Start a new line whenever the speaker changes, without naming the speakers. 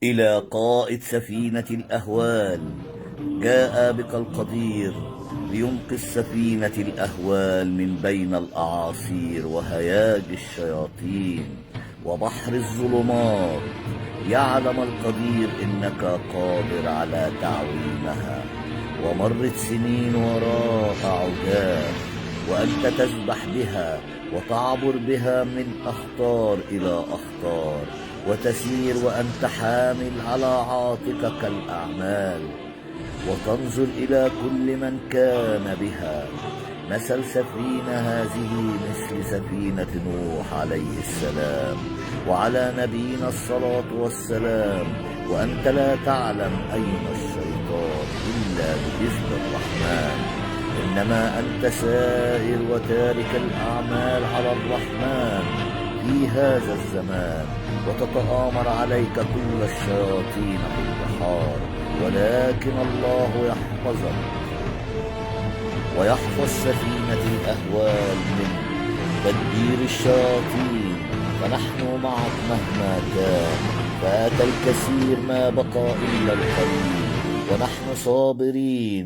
إلى قائد سفينة الأهوال جاء بك القدير لينقذ سفينة الأهوال من بين الأعاصير وهياج الشياطين وبحر الظلمات. يعلم القدير إنك قادر على تعويمها. ومرت سنين وراء عجاف وأنت تسبح بها وتعبر بها من أخطار إلى أخطار، وتسير وأنت حامل على عاتقك الأعمال، وتنظر إلى كل من كان بها. مثل سفينة هذه مثل سفينة نوح عليه السلام وعلى نبينا الصلاة والسلام، وأنت لا تعلم أين الشيطان إلا بإذن الرحمن. إنما أنت سائر وتارك الأعمال على الرحمن في هذا الزمان، وتتآمر عليك كل الشياطين في البحار، ولكن الله يحفظك ويحفظ سفينة الأهوال من تدبير الشياطين. فنحن معك مهما كان، فات الكثير ما بقى إلا القليل، ونحن صابرين.